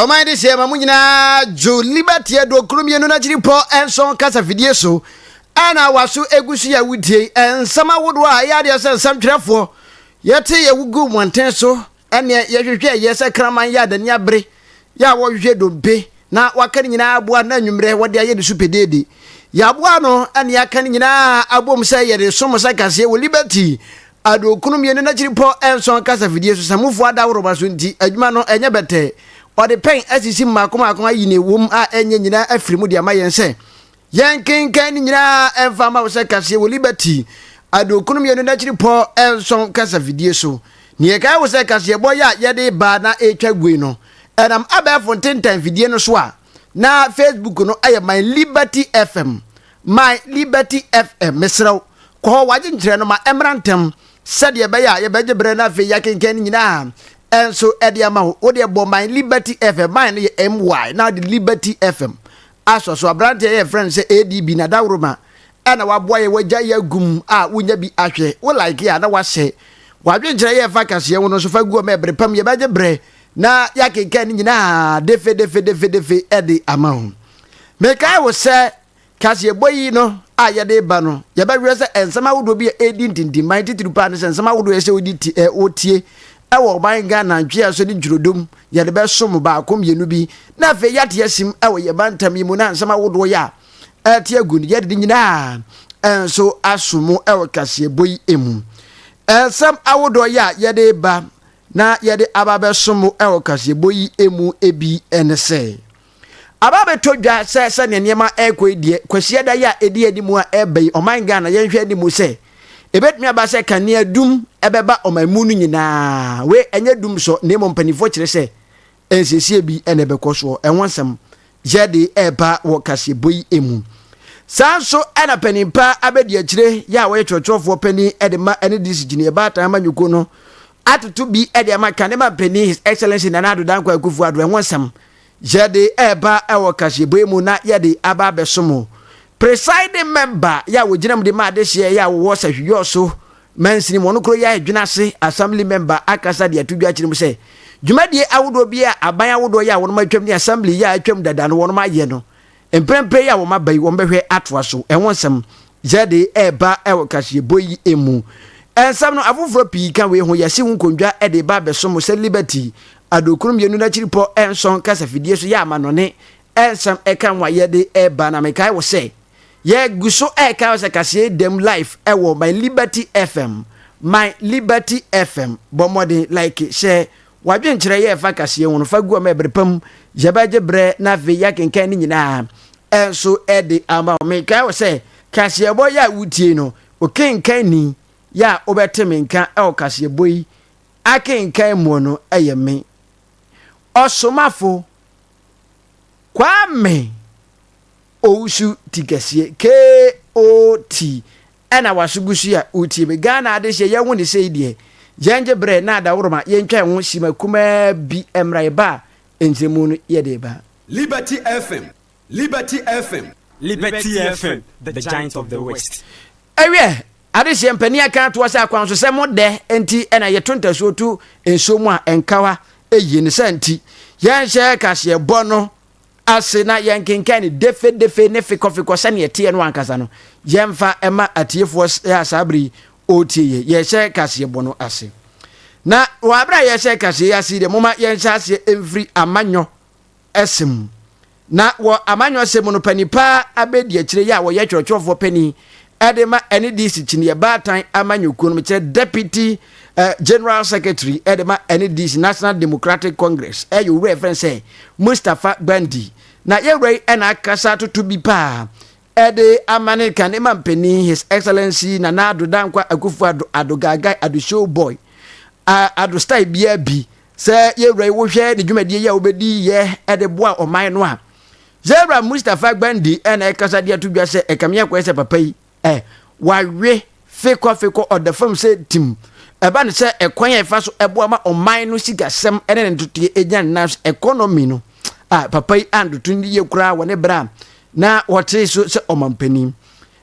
Ɔman de hyɛ ma mo nyinaa dwo Liberty aduokron mmienu no akyiri pɔ nson kasafidie so ɛna waso egu so yɛ wodie nsɛm ahodoɔ a ɛyɛ adeɛ sɛ nsɛmtwerɛfoɔ yɛte yɛ gu mmɔnten so ɛneɛ yɛhwehwɛ yɛ sɛ kraman yɛ adani abere yɛ a wɔhwehwɛ dompe na waka ne nyinaa aboa na anwummerɛ wɔde ayɛ ne so pedeede yɛaboa no ɛne yɛaka ne nyinaa abom sɛ yɛde som sɛ kaseɛ wɔ Liberty aduokron mmienu n'akyiri pɔ nson kasafidie so samufoɔ adaworoma so nti adwuma no ɛnyɛ bɛtɛ. Ɔde pɛn asisi mmaako mmaako ayi ne wom a ɛnyɛ nyinaa afiri mu de ama yɛn sɛ yɛnkenkan ne nyinaa ɛmfa ma wo sɛ kaseɛ wɔ Liberty 22 n'akyiri pɔ nson kasafidie so. Ne yɛkae wo sɛ kaseɛbɔ yɛ a yɛde ba na ɛtwa gui no ɛnam abɛɛfo ntentan fidie no so a na Facebook no ɛyɛ My Liberty FM, My Liberty FM. Mesrɛw kɔ hɔ wagye nkyerɛ no ma ɛmmra ntɛm sɛdeɛ ɛbɛyɛ a yɛbɛgye berɛ no afei yɛakenkan no nyinaa ɛnso ɛde ama wo. Wodeɛ bɔ My Liberty FM, my no yɛ my na wode Liberty FM asɔ so. Aberanteɛ yɛ frɛ no sɛ ADB na daworoma ɛna waboa yɛ wagya yɛ agum a wonya bi ahwɛ. Wo like a na wahyɛ wadwenkyerɛ yɛ fa kaseɛ wo no nso fa gu ɔma ɛbere pam yɛbɛgye berɛ na yɛakenkan no nyinaa defe defe defe defe ɛde ama wo. Mekae wo sɛ kaseɛbɔ yi no a yɛde ba no, yɛbɛhwɛ sɛ nsɛm ahodoɔ bi a ɛdi ntintimban titiri paa no sɛ nsɛm ahodoɔ yɛ sɛ wodi ti ɛ wotie ɛwɔ ɔman Ghana ntwea so ne ntwirodom yɛde bɛsom baako mmienu bi na afei yɛate asim ɛwɔ yɛn mantam yi mu na nsɛm ahodoɔ yɛ a ɛte agu no yɛde ne nyinaa ɛnso aso mu ɛwɔ kaseɛbɔ yi mu. Nsɛm ahodoɔ yɛ a yɛde ba na yɛde aba bɛsom mu ɛwɔ kaseɛbɔ yi mu ebi ɛne sɛ aba bɛtɔ dwa sɛ sɛnea nneɛma ɛrekɔ yi deɛ, Kwasiada yi a ɛdi anim a ɛreba yi, ɔman Ghana yɛnhwɛ anim sɛ ɛbɛtumi aba sɛ kanea dum ɛbɛba ɔman mu no nyinaa. Wei ɛnyɛ dum so na mmom mpanimfoɔ kyerɛ sɛ nsiesie bi ɛna ɛbɛkɔ soɔ. Ɛho nsɛm yɛde ɛreba wɔ kaseɛbɔ yi mu. Saa nso ɛna panimpa abɛdi akyire yɛ a wɔyɛ twerɛtwerɛfoɔ panin ɛde ma ɛne de si gyina ɛbaatan ama nyuko no atoto bi ɛde ama kanema panin, His Excellency Nana Addo Dankwa Akufo Addo. Ɛho nsɛm yɛde ɛreba ɛwɔ kaseɛbɔ yi mu na yɛde aba abɛso. Presiding member yɛ a wɔgyina mu de ma adehyeɛ yɛ a wɔwɔ sahwiyɔ so mansini mu ɔno koro yɛ adwene ase assembly member akasa de ato dwa kyerɛ mu sɛ dwumadie ahodoɔ bi a aban ahodoɔ yɛ a wɔn atwam ne assembly yɛ a atwam dada no wɔn ayɛ no mprempren yi a wɔn aba yi wɔn bɛhwɛ atoa so. Ɛho nsɛm yɛde ɛreba ɛwɔ kaseɛbɔ yi mu. Nsɛm no afoforɔ pii ka wei ho. Yɛsi ho nkonnwa ɛde ba abɛso mo sɛ Liberty 22 n'akyiri pɔ nson kasafidie so yɛ amanɔne nsɛm ɛka ho a yɛde ɛreba. Na mekae wɔ sɛ yɛgu so ɛreka wɔ sɛ kaseɛ dɛm live ɛwɔ My Liberty FM, My Liberty FM. Bɔ mmɔden like hyɛ wadwenkyerɛ yɛ ɛfa kaseɛ ho no fa gu ɔma ɛbere pam yɛbɛgye berɛ na afei yɛakenkan ne nyinaa ɛnso ɛde ama wo. Mekae wɔ sɛ kaseɛbɔ yɛ a wotie no okenkan ni yɛ a wobɛte me nka ɛwɔ kaseɛbɔ yi akenkan mu no ɛyɛ me Ɔsomafo Kwame Owusu Tikɛseɛ Kot ɛna waso gu so a wotie me. Ghana adehyɛ yɛho ne sɛi deɛ yɛngye berɛ na adaworoma yɛntwa ho sima kumaa bi mmra yɛba a nkyerɛmu no yɛde ba. Liberty FM, Liberty FM. Liberty FM, the giant of the West. Ɛwiɛ adehyeɛ mpanin aka atoɔ sɛ akwansosɛm dɛ nti ɛna yɛto ntasuo to nsuo mu a ɛnkawa ɛyie ne sɛ nti yɛnhyɛ kaseɛbɔ no ase na yɛnkenkan ne defedefe ne fikɔfikɔ sɛneɛ ɛteɛ no ankasa no yɛmfa ɛma atiefoɔ a saa bere yi ɔretie yɛ. Yɛhyɛ kaseɛbɔ no ase na wɔ abere a yɛhyɛ kaseɛ yi ase deɛ, moma yɛnhyɛ aseɛ mfiri amanyɔ ɛsɛm. Na wɔ amanyɔ sɛm no, panipa abɛdi akyire yi a wɔyɛ twerɛtwerɛfoɔ panin ɛde ma NDC kyiniiɛ baatan amanyɔkuo no, kyerɛ deputy general secretary ɛde ma NDC, National Democratic Congress, ɛyɛ owura ɛfrɛ sɛ Mustapha Gbandi. Na yɛwura yi ɛna akasa toto bi paa ɛde ama ne ka ne ma mpanin, His Excellency Nana Addo Dankwa Akufo Addo, Addo Gagai, Addo Show Boy, Addo style biara bi sɛ yɛwura yi wohwɛ ne dwumadie yi a wobɛdi yɛ ɛde boa ɔman no a, yɛwura Mustapha Gbandi ɛna ɛkasa de ato dwa sɛ ɛkame akɔyɛ sɛ papa yi ɛ wawe fekɔfekɔ ɔda fam sɛ tim ɛba ne sɛ ɛkwan a ɛfa so ɛboa ma ɔman no sikasɛm ɛne ne ntotoeɛ ɛgyina ne nan so, economy no a papa yi antoto ne yie koraa wɔ ne berɛ a na wɔte so sɛ ɔmampanin.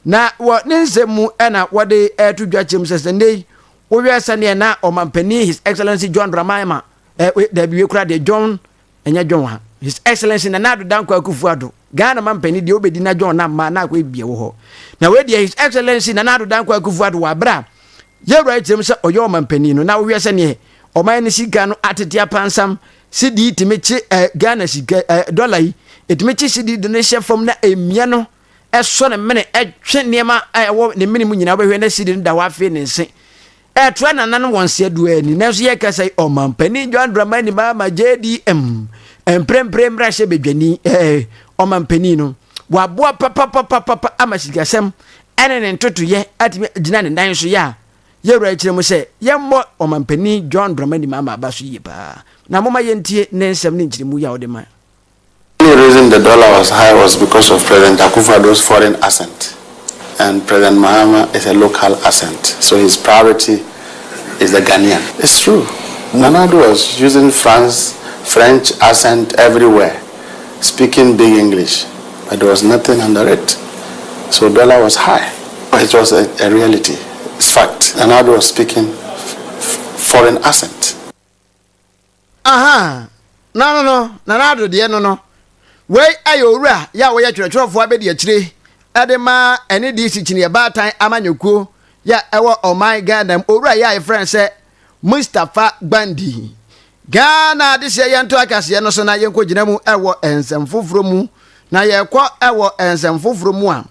Na wɔ ne nsɛm mu ɛna wɔde ɛto dwa kyerɛm sɛ nnɛ yi wohwɛ sɛneɛ na ɔmampanin, His Excellency John Dramani ɛ dabi wei koraa deɛ John ɛnyɛ John ha. His Excellency Nana Addo Dankwa Akufo-Addo, Ghana mampanin deɛ wobɛdi na John na mma na akɔyɛ biribi wɔ hɔ. Na wei deɛ His Excellency Nana Addo Dankwa Akufo-Addo wɔ aberɛ a yɛwura kyerɛm sɛ ɔyɛ ɔmampanin no na wohwɛ sɛneɛ ɔman no sika no atete apansam sidi tumi kye eh, Ghana sika eh, dɔla yi ɛtumi kye sidi de no hyɛ fam na ɛmia no ɛsɔ ne mene ɛtwe nneɛma a ɛwɔ ne mene mu nyinaa wobɛhwɛ na sidi no da hɔ afei ne nse Ɛtoa nananom wɔn nseɛ do ara ni, nanso yɛkasa yi, Ɔmampanin John Dramani Mahama JDM, mprempren mmarahyɛbadwani, ɛɛ, ɔmampanin no, waboa papapapapa ama sikasɛm ɛne ne ntotoyɛ atumi agyina ne nan so yɛ a yɛwura kyerɛ mu sɛ yɛmmɔ ɔmampanin John Dramani Mahama aba so yie paa. Na momma yɛntie ne nsɛm ne nkyerɛmu yi a ɔde ma. Only reason the dollar was high was because of President Akufo-Addo's foreign accent and President Mahama is a local accent so his priority is the Ghanaian. It's true. Nana Addo was using France, French accent everywhere, speaking big English, but there was nothing under it. So dollar was high. It was a, a reality. It's fact. Nana Addo was speaking foreign accent. Ahaa, na no no, Nana Addo deɛ no no. Wei yɛ owura yɛ a ɔyɛ twerɛtwerɛfoɔ abɛdiakyire de ma ɛne DC Kyiniiɛ Baatan amanyɔkuo yɛ a ɛwɔ ɔman Ghana mu, owura yɛ a yɛfrɛ no sɛ Mustapha Gbandi. Ghana adehyeɛ yɛnto akaseɛ no so na yɛnkɔgyina mu wɔ nsɛm foforɔ mu. Na yɛkɔ wɔ nsɛm foforɔ mu a,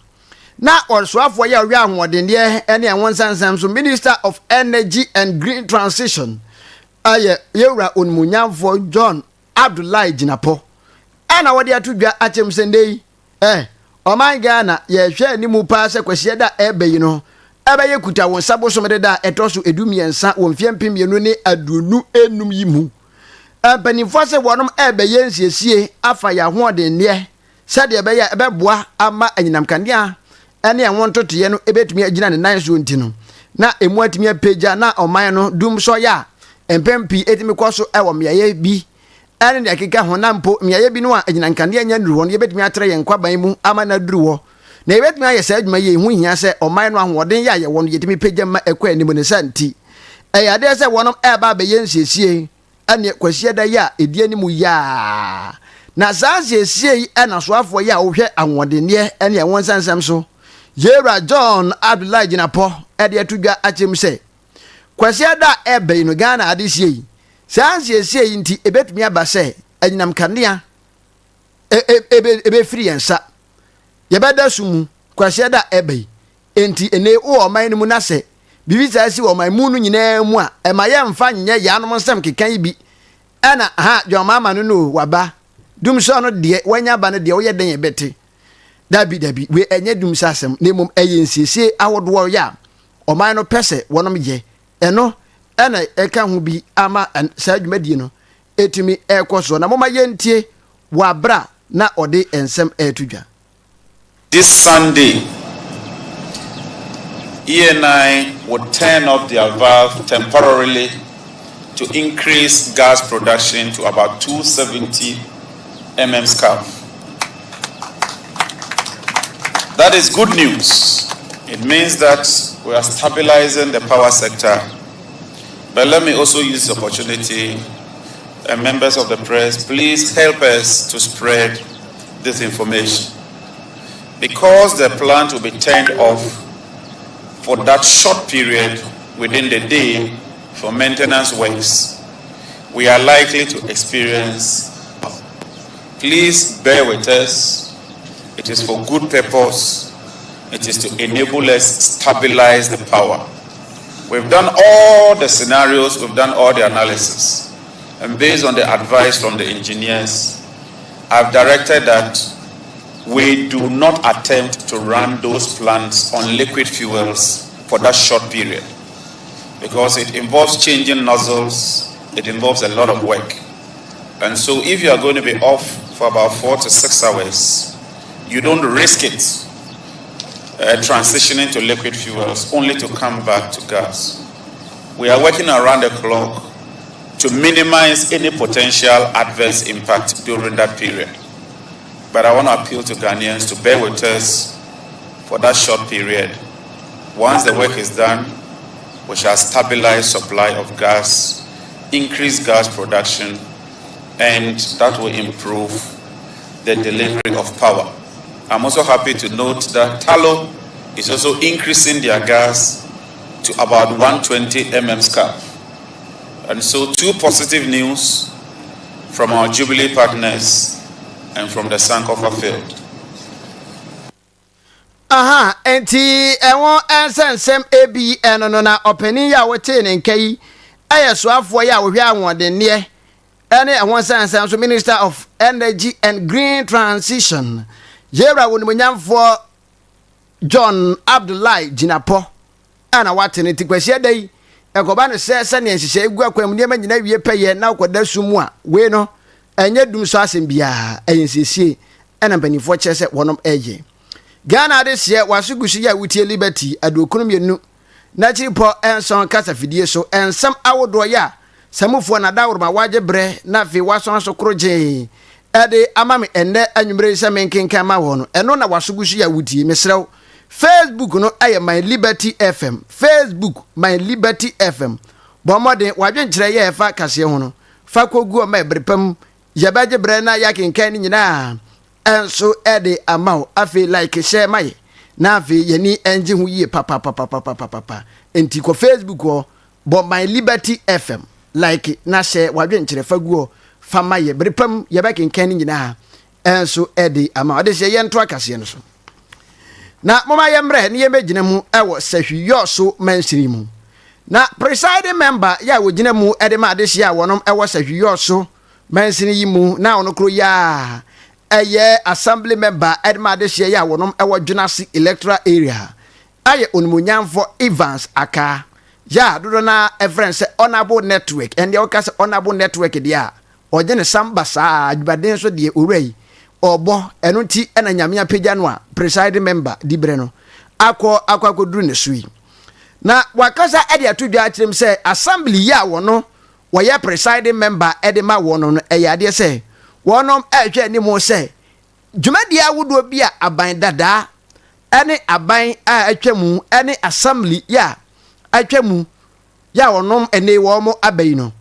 na ɔsoafoɔ yɛ ɔhwɛ ahoɔdendeɛ ne ɛho nsɛnsɛm so, Minister of Energy and Green Transition, Ɛyɛ Yɛwura Onimuonyamfoɔ John Abdullahi Jinapor ɛna wɔde ato dwa akyerɛ mu sɛ nnɛ yi eh, ɔman Ghana yɛhwɛ anim paa sɛ Kwasiada a ɛreba yi no ɛbɛyɛ kuta wo nsa bosome deda a ɛtɔ so 13 wɔ mfeɛ 2025 yi mu. Mpanimfoɔ sɛ wɔnom ɛrebɛyɛ nsiesie afa yɛn ahoɔdenneɛ sɛdeɛ ɛbɛyɛ a ɛbɛboa ama anyinam kanea ne ɛho ntotoeɛ no bɛtumi agyina ne nan soɔ nti no, na ɛmu atumi apagya na ɔman no dum sɔeɛ a mpɛn pii ɛtumi kɔ so wɔ mmeaeɛ bi ne deɛ ɛkeka ho, na mpo mmeaeɛ bi no a anyinam kanea nya nnuru hɔ no, yɛbɛtumi atrɛ yɛn nkwaban mu ama no aduru hɔ. Na yɛbɛtumi ayɛ saa adwuma yi, ɛho hia sɛ ɔman no ahoɔden yɛ a yɛwɔ no yɛtumi pagya ma ɛkɔ anim. Ne saa nti, ɛyɛ adeɛ sɛ wɔnom ɛreba abɛyɛ nsiesie ɛneɛ Kwasiada yi a ɛdi anim yi ara. Na saa nsiesie yi na soafoɔ yi a wohwɛ ahoɔdenneɛ ne ɛho nsɛnsɛm so, Yewura John Abdullahi Jinapor de ato dwa akyerɛ mu sɛ, Kwasiada a ɛreba yi no Ghana adehyeɛ yi, saa nsiesie yi nti ɛbɛtumi aba sɛ anyinam kanea ɛbɛfiri yɛn nsa. Yɛbɛda sum mu Kwasiada a ɛreba yi. Enti ɛnnɛ yi wowɔ ɔman no mu na sɛ biribi saa si wɔ ɔman mu no nyinaa mu a, ɛma yɛmfa nyɛ yaanom nsɛm keka yi bi. Ɛna ha John Mahama no no o, waba. Dumsor no deɛ, wanya aba no deɛ, woyɛ dɛn ɛbɛte? Dabi, dabi, wei ɛnyɛ dumsor asɛm, na mmom ɛyɛ nsiesie ahodoɔ yɛ a ɔman no pɛ sɛ wɔnom yɛ. Ɛno ɛna ɛka ho bi ama saa dwumadie no ɛtumi ɛrekɔ soɔ. Na momma yɛntie wɔ aberɛ a na ɔde nsɛm ɛreto dwa. This Sunday, ENI will turn off their valve temporarily to increase gas production to about 270 mm scf. That is good news. It means that we are stabilizing the power sector. But let me also use the opportunity, and members of the press, please help us to spread this information. Because the plant will be turned off for that short period within the day for maintenance works, we are likely to experience. Please bear with us. It is for good purpose. It is to enable us stabilize the power. We've done all the scenarios, we've done all the analysis. And based on the advice from the engineers, I've directed that we do not attempt to run those plants on liquid fuels for that short period because it involves changing nozzles, it involves a lot of work. And so if you are going to be off for about 4 to 6 hours, you don't risk it transitioning to liquid fuels only to come back to gas. We are working around the clock to minimize any potential adverse impact during that period. But I want to appeal to Ghanaians to bear with us for that short period. Once the work is done, we shall stabilize supply of gas, increase gas production, And that will improve the delivery of power. I'm also happy to note that Tullow is also increasing their gas to about 120 mm scf. And so, two positive news from our Jubilee partners and from the Sankofa field. Aha, enti ɛho nsɛnsɛm ebi ɛno no na ɔpanin yi a wɔtee ne nka yi ɛyɛ soafoɔ yi a wɔhwɛ ahoɔdenneɛ ɛne ɛho nsɛnsɛm so, Minister of Energy and Green Transition, yɛwura wɔnimonyamfoɔ John Abdullahi Jinapor, ɛna wate ne ti kwasia da yi. Ɛkɔba no sɛ sɛnea nhyehyɛ egu akwan mu, nneɛma nyinaa wie pɛyɛ na wokɔda sum mu a, wei no ɛnyɛ dum so asɛm biara, ɛyɛ nsiesie ɛna mpanimfoɔ kyerɛ sɛ wɔnom ɛyɛ. Ghana ade seɛ waso gu so yɛ a wotie Liberty 92.7 kasa fidie so. Ɛnsɛm ahodoɔ yɛ a samufoɔ na daworo wagye berɛ na afei wasɔn so koro gyee ɛde ama me ɛnnɛ anwummerɛ yi sɛ menkenkan ma wɔ no, ɛno na waso gu so yɛ a wotie. Mesrɛ, Facebook no ɛyɛ My Liberty FM, Facebook My Liberty FM. Bɔ mmɔden wadwenkyerɛ yɛ ɛfa kaseɛ ho no fa kɔgu ɔma ɛbere pam, yɛbɛgye berɛ na yɛakenkan no nyinaa ɛnso ɛde ama wo. Afei like, share ma yɛ na afei yɛni ɛngye ho yie papapapapapapa. Nti kɔ Facebook hɔ, bɔ My Liberty FM, like na hyɛ wadwenkyerɛ fa gu hɔ fa ma yɛ. Bere pam yɛbɛkenkan no nyinaa ɛnso ɛde ama ɔde hyɛ. Yɛnto akaseɛ no so na moma yɛmmerɛ ne yɛbɛgyina mu ɛwɔ Sefwi Wiawso mansini mu. Na presiding member yɛ a wɔgyina mu ɛde ma adehyeɛ a wɔnom ɛwɔ Sefwi Wiawso mansini yi mu, na ɔno koro yɛ a ɛyɛ assembly member ɛde ma adehyeɛ yɛ a wɔnom ɛwɔ Dwenase electoral area, ayɛ Onimonyamfo Evans Aka yɛ a dodo na ɛfrɛ sɛ Honourable Network. Ɛndeɛ wɔka sɛ Honourable Network deɛ a, ɔgye ne samba saa adwumaden so deɛ owura yi ɔbɔ. Ɛno nti ɛna Nyame apagya no a presiding member di berɛ no akɔ akɔduru ne so yi. Na wakasa ɛde ato dwa akyerɛ mu sɛ assembly yi a wɔno wɔyɛ presiding member ɛde ma wɔn no, ɛyɛ adeɛ sɛ wɔnom ɛrehwɛ anim sɛ dwumadie ahodoɔ bi a aban dadaa ɛne aban a atwa mu ɛne assembly yi a atwa mu yɛ a wɔnom ɛne wɔn aba yi no,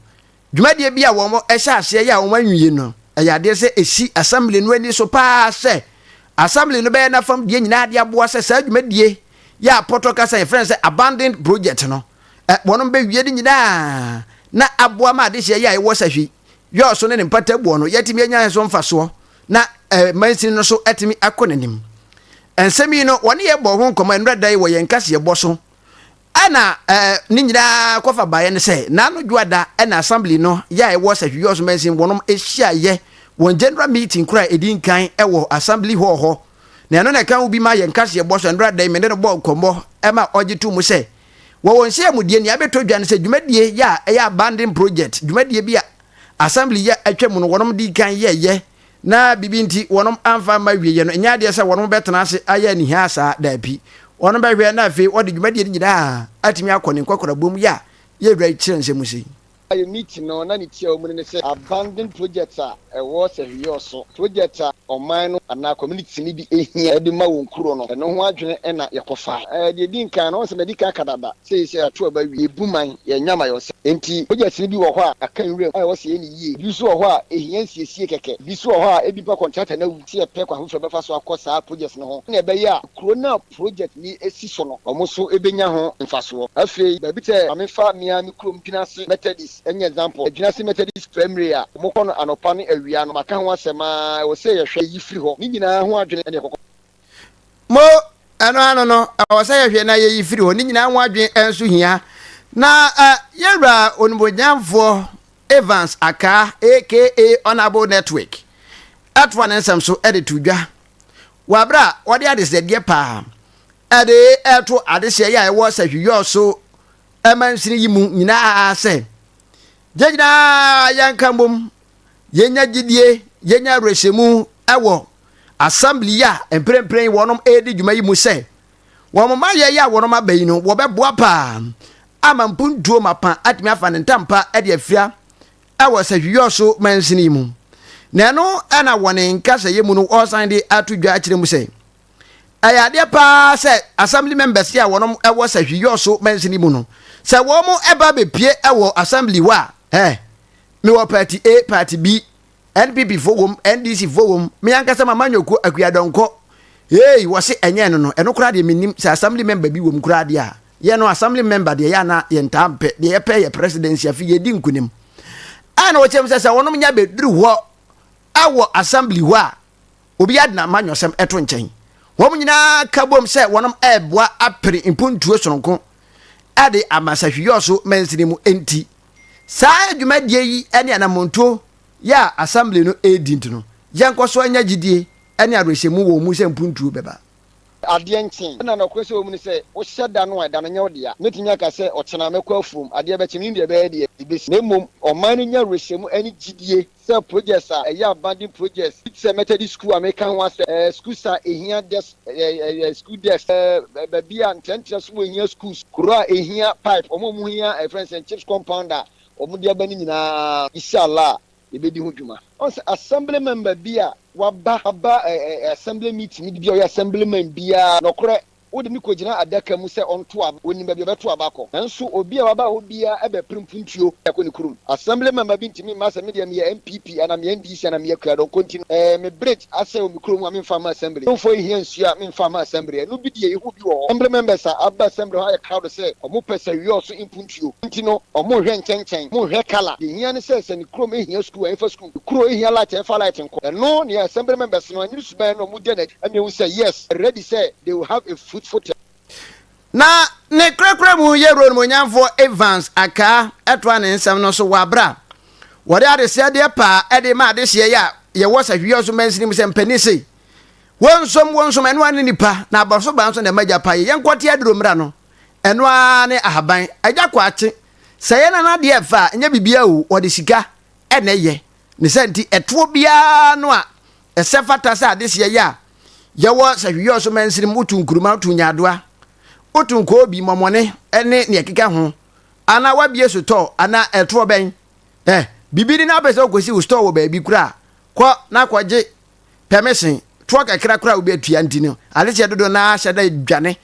dwumadie bi a wɔn ɛhyɛ aseɛ yɛ a wɔn anwie no, ɛyɛ adeɛ sɛ esi assembly no ani so paa sɛ assembly no bɛyɛ n'afam deɛ nyinaa de aboa sɛ saa dwumadie yɛ a pɔtɔ kasa yɛfrɛ no sɛ abandoned project no ɛ wɔn bɛwie de nyinaa na aboa ma adehyɛ yɛ a ɛwɔ Sefwi Wiawso ne ne mpata buɔ no yɛtumi anya so mfasoɔ na mansini no so ɛtumi akɔ n'anim. Nsɛm yi no wɔne yɛ bɔ ho nkɔmɔ nnura da yi wɔ yɛn kaseɛ bɔ so. Ɛna ne nyinaa kɔfa baeɛ no sɛ n'ano dwoada ɛna assembly no yɛ a ɛwɔ Sefwi Wiawso mansin wɔnom ahyia yɛ wɔn general meeting kora a ɛdi nkan ɛwɔ assembly hall hɔ, na ɛno na ɛka ho bi ma yɛn kaseɛ bɔ so nnura da yi mene no bɔ nkɔmmɔ ɛma ɔgye to mu sɛ wɔwɔ nhyɛmudie nea abɛtɔ dwa no sɛ dwumadie yɛ a ɛyɛ abandon project, dwumadie bi a assembly yɛ atwa mu no wɔnom di kan yɛyɛ na biribi nti wɔnom amfa ma wieɛ no, ɛnyɛ adeɛ sɛ wɔnom bɛtena ase ayɛ anihaa saa. Daabi, wɔnom bɛhwɛ na afei wɔde dwumadie no nyinaa atumi akɔ ne nkɔkorabom yɛ a yɛwura kyerɛ nsɛm sei. Ayɛ meeting no na ne tia wɔ mu no ne sɛ abandoned project a ɛwɔ Sefwi Wiawso, project a ɔman no anaa community no bi ehia de ma wɔn kuro no, ɛno ho adwene na yɛkɔfa. Deɛ di nkan no, wɔn sɛ mɛdi kan aka dada sɛ yɛsɛ ato aba wie, ebu man yɛn nyama yɛn sɛ nti project no bi wɔ hɔ a aka nwura mu a ɛwɔ sɛ yɛn ne yie, bi nso wɔ hɔ a ehia nsiesie kɛkɛ, bi nso wɔ hɔ a ebi mpa contractor na awu sɛ yɛpɛ kwan foforɔ bɛfa so akɔ saa project no ho na ɛbɛyɛ a kuro no a project ni esi so no, wɔn nso ebenya ho mfasoɔ. Afei baabi sɛ maame fa mmea mi kurom Dwenase Methodist ɛnyɛ example, Dwenase Methodist Primary a wɔkɔ no anɔpa ne awia no, maka ho asɛm a ɛwɔ sɛ yɛhwɛ yi firi hɔ ne nyinaa ho adwene ɛne ɛkɔkɔ. Mo ɛno ano no, ɛwɔ sɛ yɛhwɛ na yɛyi firi hɔ ne nyinaa ho adwene nso hia. Na yɛwura Onimonyamfoɔ Evans Aka, aka Honourable Network, ɛtoa ne nsɛm so ɛde to dwa wɔ abere a wɔde adesrɛdeɛ paa ɛde ɛto adehyeɛ yɛ a ɛwɔ Sefwi Wiawso ɛmansini yi mu nyinaa sɛ yɛn nyinaa yɛnka mbom, yɛnya gyidie, yɛnya awerɛhyɛmu ɛwɔ assembly yi a mprempren wɔnom ɛredi dwuma yi mu sɛ wɔn mma yɛ a wɔnom aba yi no wɔbɛboa paa ama mpuntuo mapa atumi afa ne ntampa de afira ɛwɔ Sefwi Wiawso mansini yi mu. Na ɛno ɛna wɔne nkasɛyɛ mu no ɔsan de ato dwa akyerɛ mu sɛ ɛyɛ adeɛ paa sɛ assembly members yi a wɔnom ɛwɔ Sefwi Wiawso mansini mu no, sɛ wɔn ɛba bepie ɛwɔ assembly hɔ a, mewɔ party A, party B. NPP foɔ wom, NDC foɔ wom, me ankasa m'amanyɔkuo Akua Donkor, Eei wɔse ɛnyɛ ɛno no, ɛno koraa deɛ mennim sɛ assembly member bi wom koraa deɛ a, yɛn no assembly member deɛ yɛ a na yɛntaa mpɛ, deɛ yɛpɛ yɛ presidency afi yɛdi nkunim. Ɛna wɔkyerɛ mu sɛ sɛ wɔnom nya bɛduru hɔ ɛwɔ assembly hɔ a, obiara de n'amanyɔsɛm ɛto nkyɛn. Wɔn nyinaa ka bom sɛ wɔnom ɛreboa apere mpuntuo sononko ɛde ama Sahwi-Yɔso mansini mu enti saa dwumadie yi ne anamontuo yɛ a assembly no redi nti no, yɛnkɔ so anya gyidie ne awerɛhyɛmu wɔ wɔn mu sɛ mpuntuo bɛba. Adeɛ nkye. Ɛna nɔkorɛ sɛ ɛwɔ mu ne sɛ, wohyɛ da no a, ɛda no nyɛ wo dea. Mɛtumi aka sɛ, ɔkyena mɛkɔ afuom, adeɛ bɛkye, menim deɛ ɛbɛyɛ deɛ ɛbɛsi. Na mmom, ɔman no nya awerɛhyɛmu ne gyidie sɛ projects a ɛyɛ abandoned projects bi te sɛ Methodist school a meka ho asɛm, ɛɛ schools a ɛhia desk, ɛɛ school desk, ɛɛ baabi a ntrɛntrɛ so wɔ hia schools, kuro a ɛhia pipe, wɔn a wɔhia ɛfrɛ no sɛ chips compound a wɔde aba no nyinaa, Inshallah, yɛbɛdi ho dwuma. Ɔhu sɛ assembly member bi a waba aba assembly meeting bi a ɔyɛ assemblyman biara, nɔkorɛ, wode no kɔgyina adaka mu sɛ ɔnto aba, ɔnim baabi a ɔbɛto aba akɔ. Nanso obi a waba hɔ biara bɛpere mpuntuo akɔ ne kurom. Assembly member bi ntumi mma sɛ medeɛ meyɛ NPP anaa meyɛ NDC anaa meyɛ Kuadɔnkɔ nti no, ɛɛ me bridge asɛe wɔ me kurom a memfa mma assembly. Kuromfoɔ hia nsuo a memfa mma assembly. Ɛno bi deɛ yɛhu bi wɔ hɔ. Assembly members a aba assembly hɔ ayɛ krado sɛ wɔpɛ sɛ wiɔso mpuntuo nti no, wɔnhwɛ nkyɛnkyɛn, wɔnhwɛ colour. Deɛ ɛhia ne sɛ, sɛ ne kurom hia sukuu a, ɛmfa sukuu. Ne kuro hia light a, ɛmfa light nkɔ. Ɛno ne assembly members no, ɛne suban no a wɔdi n'akyi ɛna ɛhu sɛ yes, ready sɛ they will have a fruitful term. Na ne korakora mu Yɛwura Onimuonyamfoɔ Evans Akaa toa ne nsɛm no so wɔ aberɛ a wɔde adesrɛdeɛ paa de rema adehyeɛ yi a yɛwɔ Sahwiɔso mansini mu sɛ mpanin se wɔnsom wɔnsom ɛno ara ne nipa na abɔso ba nso na ɛma gya pa yɛ yɛnkɔte aduro mmra no ɛno ara ne ahaban agya kwakye sɛ yɛ nana deɛ ɛfa a ɛnyɛ biribiara o wɔde sika ɛna ɛyɛ ne sɛ nti ɛtoɔ biara no a ɛsɛ fata sɛ adehyeɛ yɛ a yɛwɔ sahwiyɔso mansini mu wotu nkuruma wotu nyaadoa wotu nkoobi mɔmɔne ne nea ɛkeka ho anaa wabie sotɔɔ anaa ɛtoɔ bɛn ɛ biribi ni na apɛ sɛ wokɔsi wo store wɔ baabi koraa kɔ na kɔgye permission toɔ kakra koraa wobɛtua nti no adehyeɛ dodoɔ no ara hyɛ da dwane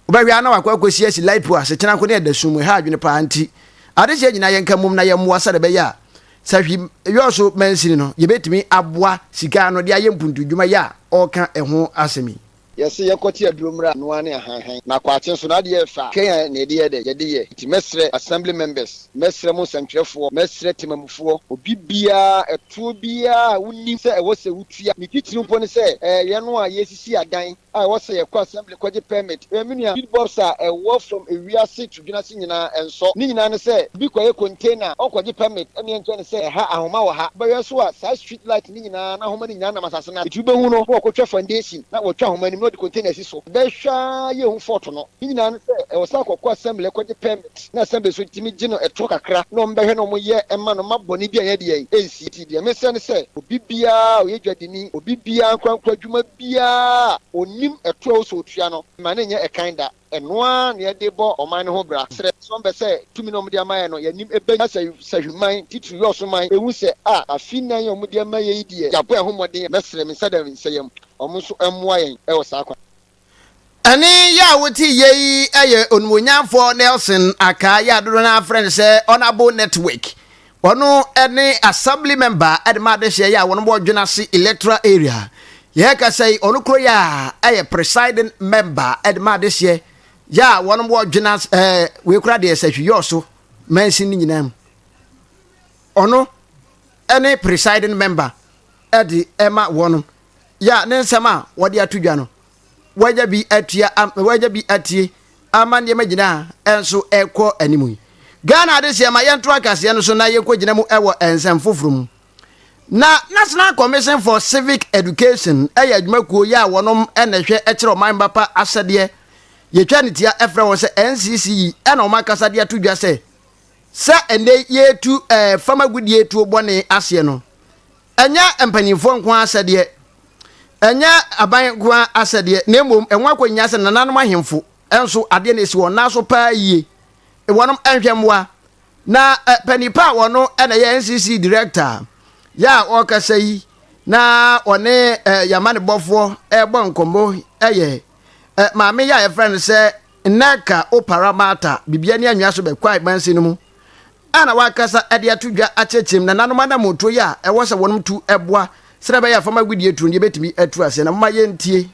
Wobɛhwɛ ara na wakɔ akɔsi asi light pole ase kyena nko ne ɛda sum mu, ɛha adwene paa nti adehyeɛ nyinaa yɛnka mmom na yɛmmoa sɛdeɛ ɛbɛyɛ a sahwi yɔɔso mansini no yɛbɛtumi aboa sika ano de ayɛ mpuntudwuma yi a ɔreka ɛho asɛm yi. Yɛse yɛkɔte aduro mmra noa ne ahanhan na kwakye nso n'adeɛ yɛ fɛ a kɛn na yɛde yɛ dɛ yɛde yɛ nti mɛsrɛ assembly members mɛsrɛ mo nsɛntwerɛfoɔ mɛsrɛ temamufoɔ obi biara ɛtoɔ biara a wonim sɛ ɛwɔ sɛ wotua ne titiriw mpo ne sɛ ɛɛ yɛn a yɛresisi adan a ɛwɔ sɛ yɛkɔ assembly kɔgye permit. Hwɛ me nua, speed bobs a ɛwɔ from ewiase to dwenase nyinaa ɛnsɔ. Ne nyinaa ne sɛ obi kɔyɛ container a ɔnkɔgye permit ɛne ɛnkyerɛ no sɛ ɛha ahoma wɔ ha. Wobɛhwɛ nso a saa street light no nyinaa n'ahoma no nyinaa nam asase no ase. Nti wobɛhu no na wɔkɔtwa foundation na wɔatwa ahoma no mu na wɔde container asi so. Bɛhwɛ ara yɛnhu fault no. Ne nyinaa ne sɛ ɛwɔ sɛ akɔkɔ assembly kɔgye permit na assembly nso tumi gye no ɛtoɔ kakra na wɔbɛhwɛ na wɔyɛ ma no ma bɔne bi anyɛ deɛn ɛnsi. Nti deɛ mesrɛ ne sɛ obi biara a ɔyɛ dwadini, obi biara ankorankoro adwuma biara a ɔnim ɛtoɔ a ɛwɔ sɛ ɔtua no, mma no nyɛ ɛkan da. Ɛno ara na yɛde bɔ ɔman no ho bra. Srɛ sɛ wɔmpɛ sɛ tumi no a wɔde ama yɛn no, yɛn anim bɛnya sɛ sahwiman, titiriw Yɔɔso man, bɛhu sɛ a afe nnan a wɔde ama yɛn yi deɛ, yɛabɔ yɛn ho mmɔden. Mɛsrɛ, me nsa da me nsa yam, wɔn nso mmoa yɛn wɔ saa kwan. Ɛnne yi a wote yɛ yi yɛ Onimuonyamfoɔ Nelson Akaa yi a dodoɔ no ara frɛ no sɛ Honourable Network. Ɔno ne Assembly member de ma adehyeɛ yi a wɔn wɔ Dwenase Electoral Area. Yɛrekasa yi, ɔno kuro yi a ɛyɛ presiding member de ma adehyeɛ yi a wɔn wɔ Dwenase ɛɛ wei kora deɛ Sahwi Yɔɔso mansin no nyinaa mu. Ɔno ne presiding member de ma wɔn. Yɛ a ne nsɛm a wɔde ato dwa no, wɔanya bi atua wɔanya bi atie ama nneɛma nyinaa nso ɛkɔ anim yi. Ghana adehyeɛ ma yɛnto akaseɛ no so na yɛnkɔgyina mu wɔ nsɛm foforɔ mu. Na National Commission for Civic Education yɛ adwumakuo yɛ a wɔnom na ɛhwɛ kyerɛ ɔman mma pa asɛdeɛ. Yɛtwa ne tia frɛ wɔn sɛ NCCE ɛna wɔn akasa de ato dwa sɛ sɛ ɛnɛ yɛretu ɛɛ fam agudeɛ tuo bɔne aseɛ no, Ɛnyɛ mpanimfoɔ nko ara asɛdeɛ, ɛnyɛ aban nko ara asɛdeɛ, na mmom ɛho akɔnya sɛ nananom ahemfo nso adeɛ na ɛsi wɔn nan so paa yie. Wɔnom nhwɛ mmoa. Na panin pa a wɔno na ɛyɛ NCC director yɛ a ɔrekasa yi na ɔne yamanebɔfoɔ ɛrebɔ nkɔmmɔ yɛ maame yɛ a yɛfrɛ no sɛ Nneka Opara Martha, Bibiani Anwea so bɛkwae mansin no mu. a na wakasa de ato dwa akyerɛkyerɛ mu nananom anammɔntuo yi a ɛwɔ sɛ wɔnom tu boa sɛdeɛ ɛbɛyɛ a fam agudeɛ tuo no yɛbɛtumi atu aseɛ na momma yɛntie.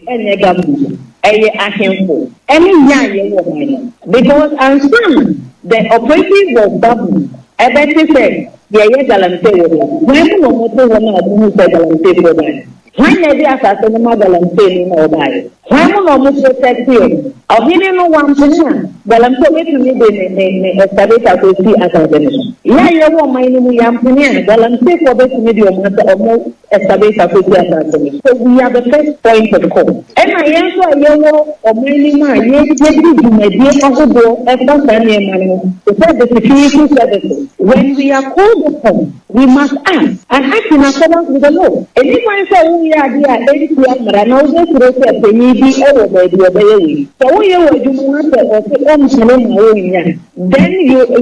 Ɛnyɛ government ɛyɛ ahemfo ɛne yɛn a yɛwɔ ɔman no because ansa na the operatives of government ɛbɛte sɛ yɛyɛ galamsey wɔ hɔ hwan mu na wɔte hɔ no a wɔhu sɛ galamsey foɔ baeɛ hwan na ɛde asase no ma galamsey no na ɔbaeɛ hwan mu na wɔn protect yɛ ɔhene no wampene a galamsey obetumi de ne ne ne excavator kɔsi asase no so yɛ a yɛwɔ ɔman no mu yɛampene a galamsey foɔ betumi de wɔn asɛ wɔn excavator kɔsi asase no so. We are the first point of call. Ɛna yɛn nso a yɛwɔ ɔman no mu a yɛdi dwumadie ahodoɔ ɛfa saa nneɛma no te sɛ the security services. When we are called upon, we must act and act in accordance with the law. Ɛni kwan sɛ woyɛ adeɛ a ɛntia mmara na wobɛsuro sɛ panyin bi ɛwɔ baabi ɔbɛyɛ wei. Sɛ woyɛ wɔ adwuma na sɛ ɔse ɔmpene ma wonnya, then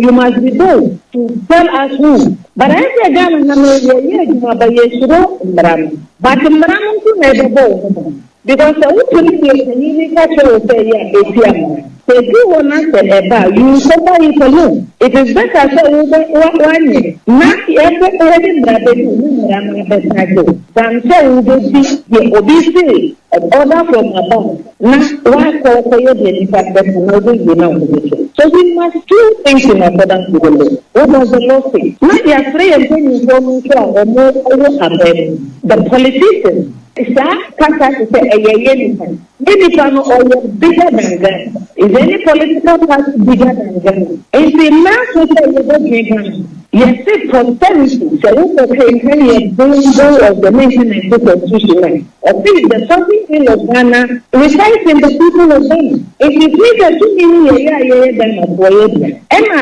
you must be bold to tell us who. But ayɛ sɛ Ghana ha no yɛyɛ adwuma ba yɛsuro mmara no. But mmara no nso na ɛbɛbɔ wo ho ban. Because sɛ wotumi deɛ panyin bi ka kyerɛ wo sɛ yɛ a ɛtia mmara. Sɛ edu hɔ na sɛ ɛba a, you suffer it alone. It is better sɛ wobɛ wa wanyɛ na yɛbɛ yɛde mmara bɛdi wo na mmara no abɛsa gye wo than sɛ wobɛdi deɛ obi se order from above na wakɔ kɔyɛ deɛ nipa bɛka na wobɛwie na wo bɛtwa. So we must do things in accordance with the law. What does the law say? Na yɛafrɛ yɛn mpanyinfoɔ no nso a wɔn wɔ aban mu. The politicians saa kasa te sɛ ɛyɛ yɛ nipa. Yɛ nipa no ɔyɛ bigger than Ghana. Is any political party bigger than Ghana? Nti mmaa so sɛ yɛbɛdwen Ghana. Yɛse posterity sɛ wokɔ kenkan yɛ bill of the 1990 constitution a ɔse the sovereignty of Ghana resides in the people of Ghana. Nti firi sɛ tumi no yɛyɛ a yɛyɛ Ghanafoɔ yɛ dea. Ɛna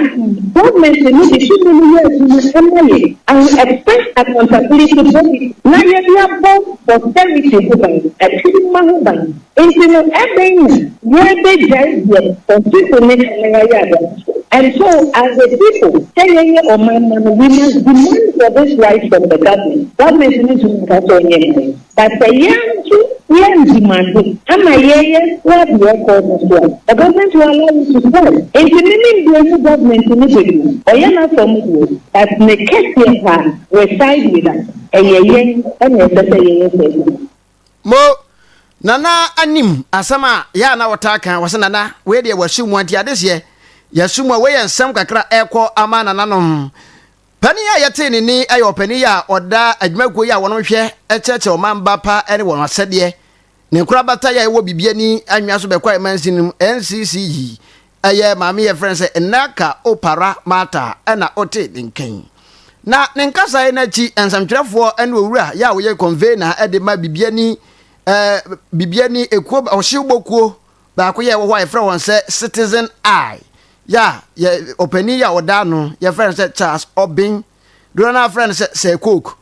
government no de tumi no yɛ adwuma ɛma yɛ and we expect accountability body na yɛde abɔ posterity ho ban, akyirima ho ban. Nti no ɛbɛn na yɛbɛgyae deɛ constitution ne ka na yɛayɛ ade so. And so as a people, sɛ yɛyɛ ɔman ma no, we must demand for this right from the government. Government no ntumi nka sɛ ɔnyɛ mma but sɛ yɛn nso yɛn demand ama yɛyɛ soa deɛ ɛkɔ no so a, the government will allow you to spoil. Nti ne ne mbea mu government no bebree ɔyɛ n'afɔm deɛ but ne kɛseɛ paa reside with us. Ɛyɛ yɛn ɛna ɛsɛ sɛ yɛyɛ sɛ adwuma. Mo Nana anim asɛm a yɛ a na wɔtaa ka wɔ sɛ Nana wei deɛ wasu mu anti adehyeɛ yɛasu mu a wei yɛ nsɛm kakra ɛkɔ ama nananom. Panin a yɛtee ne ni yɛ ɔpanin yi a ɔda adwumakuo yi a wɔn hwɛ kyerɛkyerɛ ɔman ba pa ne wɔn asɛdeɛ ne nkorabata yi a ɛwɔ Bibiani anwea so bɛkɔ a mansin no mu NCC yi ɛyɛ maame yɛfrɛ no sɛ Nnaka Opara Martha ɛna ɔte ne nkan. Na ne nkasaeɛ no akyi nsɛmtwerɛfoɔ ne owura yɛ a ɔyɛ convener de ma Bibiani ɛɛ Bibiani ekuo ɔhyewbɔ kuo baako yɛ ɛwɔ hɔ a yɛfrɛ wɔn sɛ Citizen Eye yɛ a yɛ ɔpanin yɛ a ɔda ano yɛfrɛ no sɛ Charles Obeng dodoɔ no afrɛ no sɛ Sir Coke.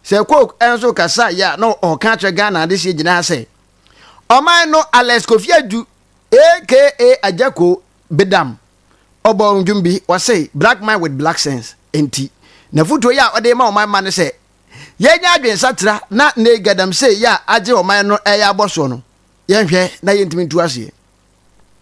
Sir Coke nso kasa yɛ a na ɔka akyerɛ Ghana adehyeɛ nyinaa sɛ ɔman no Alex Kofi Adu aka Agyako Bedam ɔbɔ ndwom bi ɔse black man with black sense nti n'afotuo yi a ɔde ma ɔman ma ne sɛ yɛnyɛ adwensakyera na ne galamsey yi a agye ɔman no ɛyɛ abɔ soɔ no yɛnhwɛ na yɛntumi ntu aseɛ.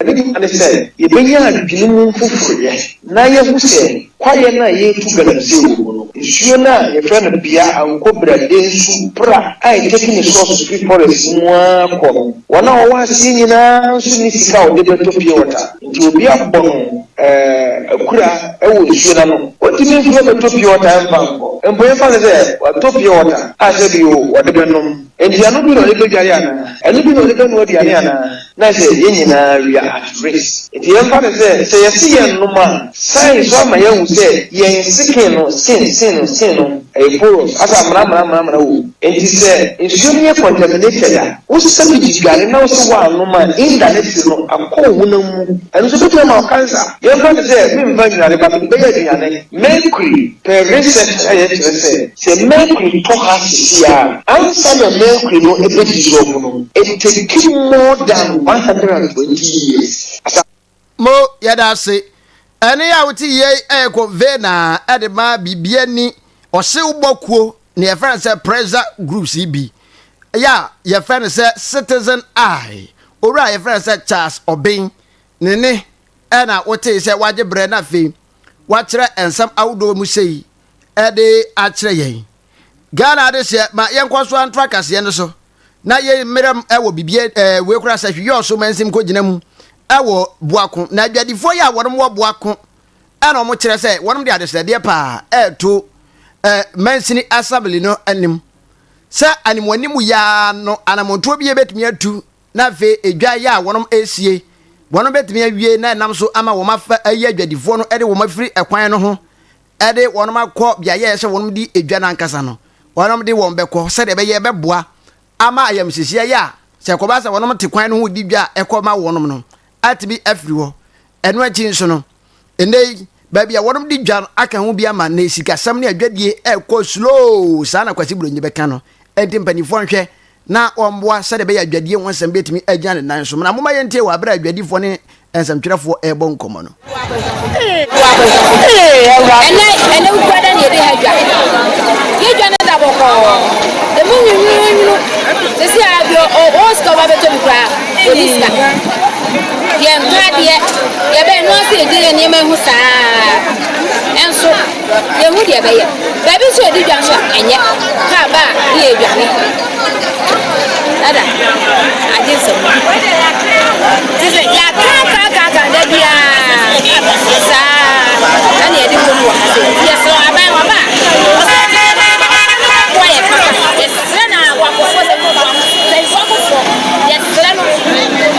Ade di kan ne sɛ yebenya adwene mu foforoyɛ na yɛahu sɛ kwaeɛ no a yɛretu galamsey wɔ mu no, nsuo no a yɛfrɛ no Bea Ankobra Densu Pra a ɛtake ne source firi forest mu ara kɔ no, wɔn a wɔwɔ aseɛ nyinaa nso nni sika a wɔde bɛtɔ pure water. Nti obi abɔ no akura wɔ nsuo no ano, ɔntumi mfiri hɔ mmɛtɔ pure water mfa nkɔ. Mpo yɛmfa no sɛ watɔ pure water a sɛbi o wɔde bɛnom. Enti ɛno bi na ɔde bɛdware anaa? Ɛno bi na ɔde bɛnoa aduane anaa? Na sɛ yɛn nyinaa we are at risk. Enti yɛmfa no sɛ, sɛ yɛse yɛnnom a, science nso ama yɛahu sɛ yɛn skin no, skin, sin no, skin no, ɛyɛ porous, asɛ amena amena amena amena wɔ mu. Enti sɛ nsuo no yɛ contaminated a, wosa bi de dware na wose woannom a, indirectly no, akɔ wo honam mu. Ɛno nso bɛtumi ama wo cancer. Yɛmfa no sɛ memfa nnware but mede bɛyɛ aduane. Mercury, per research a yɛkyerɛ sɛ, sɛ mercury tɔ ha sisi a, ansa na mercury no bɛ dissolve no, it take more than 120 years. Asa. Mo, yɛda ase. Ɛne a wote yei ɛyɛ convener ɛde ma Bibiani ɔhyew bɔ kuo ne yɛfrɛ no sɛ pressure groups yi bi yɛ a yɛfrɛ no sɛ Citizen Eye. Owura a yɛfrɛ no sɛ Charles Obeng ne ne. na wotee sɛ wagye berɛ na afei wakyerɛ nsɛm ahodoɔ mu sei de akyerɛ yɛn. Ghana adehyeɛ ma yɛnkɔ so anto akaseɛ no so na yɛ mmerɛm wɔ bibie ɛɛ wei koraa sɛ hweyɛ ɔso mansim kɔgyina mu wɔ Boako na adwadifoɔ yi a wɔnom wɔ Boako ɛna wɔn kyerɛ sɛ wɔnom de adesrɛdeɛ paa ɛreto ɛɛ mansini assembly no anim sɛ animuanimu yaa no anamontoɔ bi yɛbɛtumi atu na afei edwa yɛ a wɔnom ɛresie wɔnom bɛtumi awie na ɛnam so ama wɔn afa ayi adwadifoɔ no de wɔn afiri ɛkwan no ho de wɔnom akɔ beaeɛ a ɛsɛ wɔnom di edwa no ankasa no wɔnom de wɔn bɛkɔ sɛdeɛ ɛbɛyɛ ɛbɛboa ama ayamhyehyeɛ yɛ a sɛ ɛkɔba sɛ wɔnom te kwan no ho di dwa a ɛkɔ ma wɔnom no atumi afiri hɔ. Ɛno akyi nso no, ɛnnɛ yi, baabi a wɔnom di dwa no aka ho bi ama ne sikasɛm ne adwadie ɛrekɔ slow, saa na Kwasi Buronyi bɛka no. Enti mpanimfoɔ nhwɛ na wɔmmoa sɛdeɛ ɛbɛyɛ adwadie ho nsɛm bɛtumi agyina ne nan so. Na momma yɛntie wɔ aberɛ a adwadifoɔ ne nsɛmtwerɛfoɔ rebɔ nkɔmmɔ no. Ɛnɛ ɛnɛ wukura da na yɛde ha dwa. Yɛ dwa no da bɔkɔɔ. Emu nwunwunwunu. Sisi a bi ɔwɔ sika ɔba bɛtɔ bi koraa ɔni sika. Yɛn ntɔ adeɛ yɛbɛn no ase yɛdi yɛn nneɛma ho saa. Ɛnso yɛhu deɛ ɛbɛyɛ. Baabi nso yɛdi dwa nso a ɛnyɛ. Kaa ba a ne yɛ aduane. Dada agye nsɛm. Te sɛ yɛakaakaakaaka da biara saa ɛna yɛde kɔm wɔ ha sɛ yɛsrɛ aban waba a ɔsɛ yɛ papa yɛsrɛ na wakofoɔ sɛ sɛ wakofoɔ yɛsrɛ no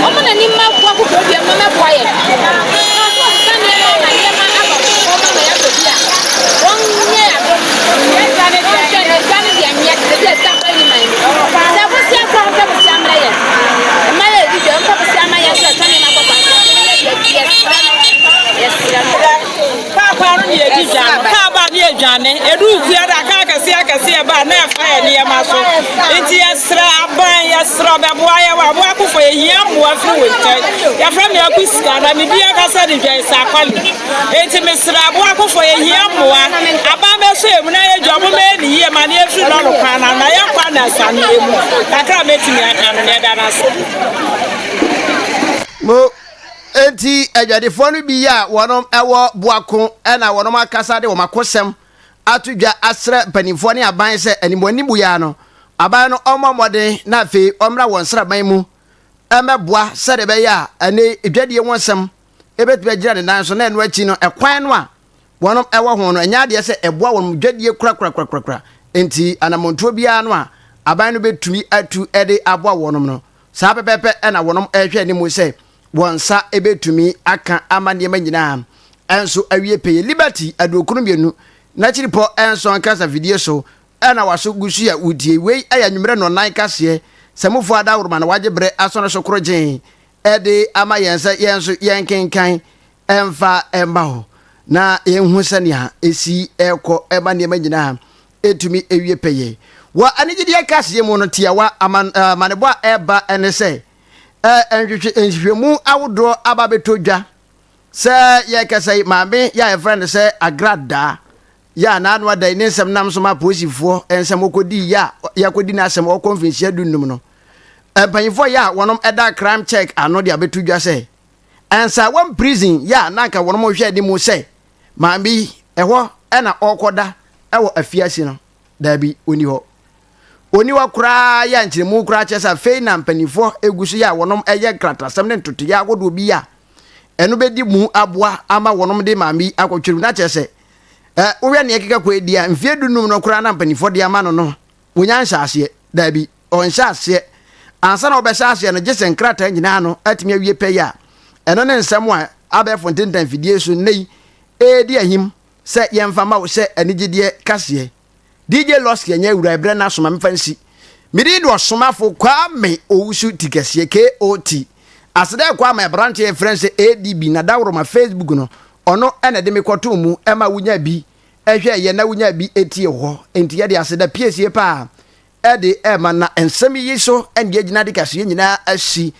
ɔmo na nim ma wakofoɔ bi ɔmo mɛboa yɛ na ɔsɛ ɔsesa nneɛma ama nneɛma aba fam ama yɛatɔ bi a wɔn nyɛ adom yɛdwa ne deɛ yɛdwa ne deɛ nyɛ te sɛ ɛsɛ akɔ anim sɛ bosia kɔ ɔmpɛ bosia mmerɛ yɛ mma yɛ ɛdi dwa ɔmpɛ bosia ma yɛn nso ɛtɔ nneɛma kɔ kwan so yɛsrɛ no yɛsrɛ no. Paapaa no ne yɛdi dwa no kaa ba ne yɛdwane ɛdu kua da kaa akɛseɛ akɛseɛ ba na ɛfa yɛ nneɛma so nti yɛsrɛ aban yɛsrɛ ɔbɛboa yɛ wɔ aboa akofo yɛhia mmoa firi wo nkyɛn yɛfrɛ me aku sika na medi ankasa de dwa ɛsɛ akwale Enti mesrɛ aboakofo, yɛhia mmoa. Aban bɛsɔ yɛn mu na yɛ adwuma. Momma yɛn ne yie ma no yɛmfiri lɔre kwan no ano na yɛnkɔ anansaneɛ mu. Kakra a mɛtumi aka no, yɛda no ase. Mo enti adwadifoɔ no bi a wɔnom wɔ Boako na wɔnom akasa de wɔn akosɛm ato dwa asrɛ mpanimfoɔ ne aban sɛ animuanimu yi ara no aban no ɔmmɔ mmɔden na afei ɔmmra wɔn sraban mu mmɛboa sɛdeɛ ɛbɛyɛ a ɛne dwadie ho nsɛm bɛtumi agyina ne nan so na ɛno akyi no ɛkwan no a wɔn wɔ ho no ɛnyɛ adeɛ sɛ ɛboa wɔn dwadie korakorakorakora nti anammɔntuo biara no a aban no bɛtumi atu de aboa wɔn no saa pɛpɛpɛ ɛna wɔn ɛrehwɛ anim sɛ wɔn nsa bɛtumi aka ama nneɛma nyinaa ɛnso awie pɛyɛ. Liberty aduokron mmienu n'akyiripɔ nson kasafidie so ɛna waso gu so a wotie wei ɛyɛ anwummerɛ nnɔnnan kaseɛ sɛ mofoɔ adaworoma na wagye berɛ asɔne so korogyee de ama yɛn sɛ yɛn nso yɛnkenkan mfa mma hɔ na yɛnhu sɛnea ɛsi ɛkɔ ɛma nneɛma nyinaa ɛtumi ɛwie pɛyɛ. Wɔ anigyedeɛ kaseɛ mu no tiawa amanebɔ a ɛba ɛne sɛ nhwehwɛ nhwehwɛmu ahodoɔ aba bɛtɔ dwa sɛ yɛkasa yi maame yɛ a yɛfrɛ no sɛ Agradaa yɛ a n'ano ada yi ne nsɛm nam so ma apolisifoɔ nsɛm wɔkɔdii yɛ a yɛakɔdi n'asɛm ɔkɔ mfinhyia dunnum no Mpanyinfoɔ yɛ a wɔnom ɛda crime check ano de abɛto dwa sɛ Nsawam prison yɛ a na anka wɔnom hwɛ anim sɛ maame yi ɛhɔ ɛna ɔrekɔda ɛwɔ afiase no, daabi ɔnni hɔ. Ɔnni hɔ koraa yɛ a nkyerɛmu koraa kyerɛ sɛ afei na mpanyinfoɔ ɛgu so yɛ a wɔnom ɛyɛ nkratasɛm ne ntotoeɛ ahodoɔ bi a ɛno bɛdi mu aboa ama wɔnom de maame yi akɔtwere mu na kyerɛ sɛ ɛ wohwɛ nea ɛkeka kɔ adi a mfeɛ dunum no koraa na mpanyinfoɔ de ama no no wɔnya nhyɛ aseɛ daabi. Ɔnhyɛ aseɛ. Ansa na ɔbɛhyɛ aseɛ no, gye sɛ nkrataa nyinaa no atumi awie pɛyɛ a ɛno ne nsɛm a abɛɛfo ntentan fidie so nnɛ yi redi ahim sɛ yɛmfa mma wo sɛ anigyedeɛ kaseɛ. DJ Losky ɛnyɛ awura ɛberɛ no aso ma memfa nsi. Me din de Ɔsomafo Kwame Owusu Tikɛseɛ, KOT. Aseda ɛkɔ ama aberanteɛ a yɛfrɛ no sɛ ADB na dawuroma Facebook no ɔno na ɛde me kɔtoo mu ma wonya bi hwɛeɛ na wonya bi tie wɔ hɔ. Enti yɛde aseda piesie paa de rema na nsɛm yi so na yɛagyina de kaseɛ nyinaa asi.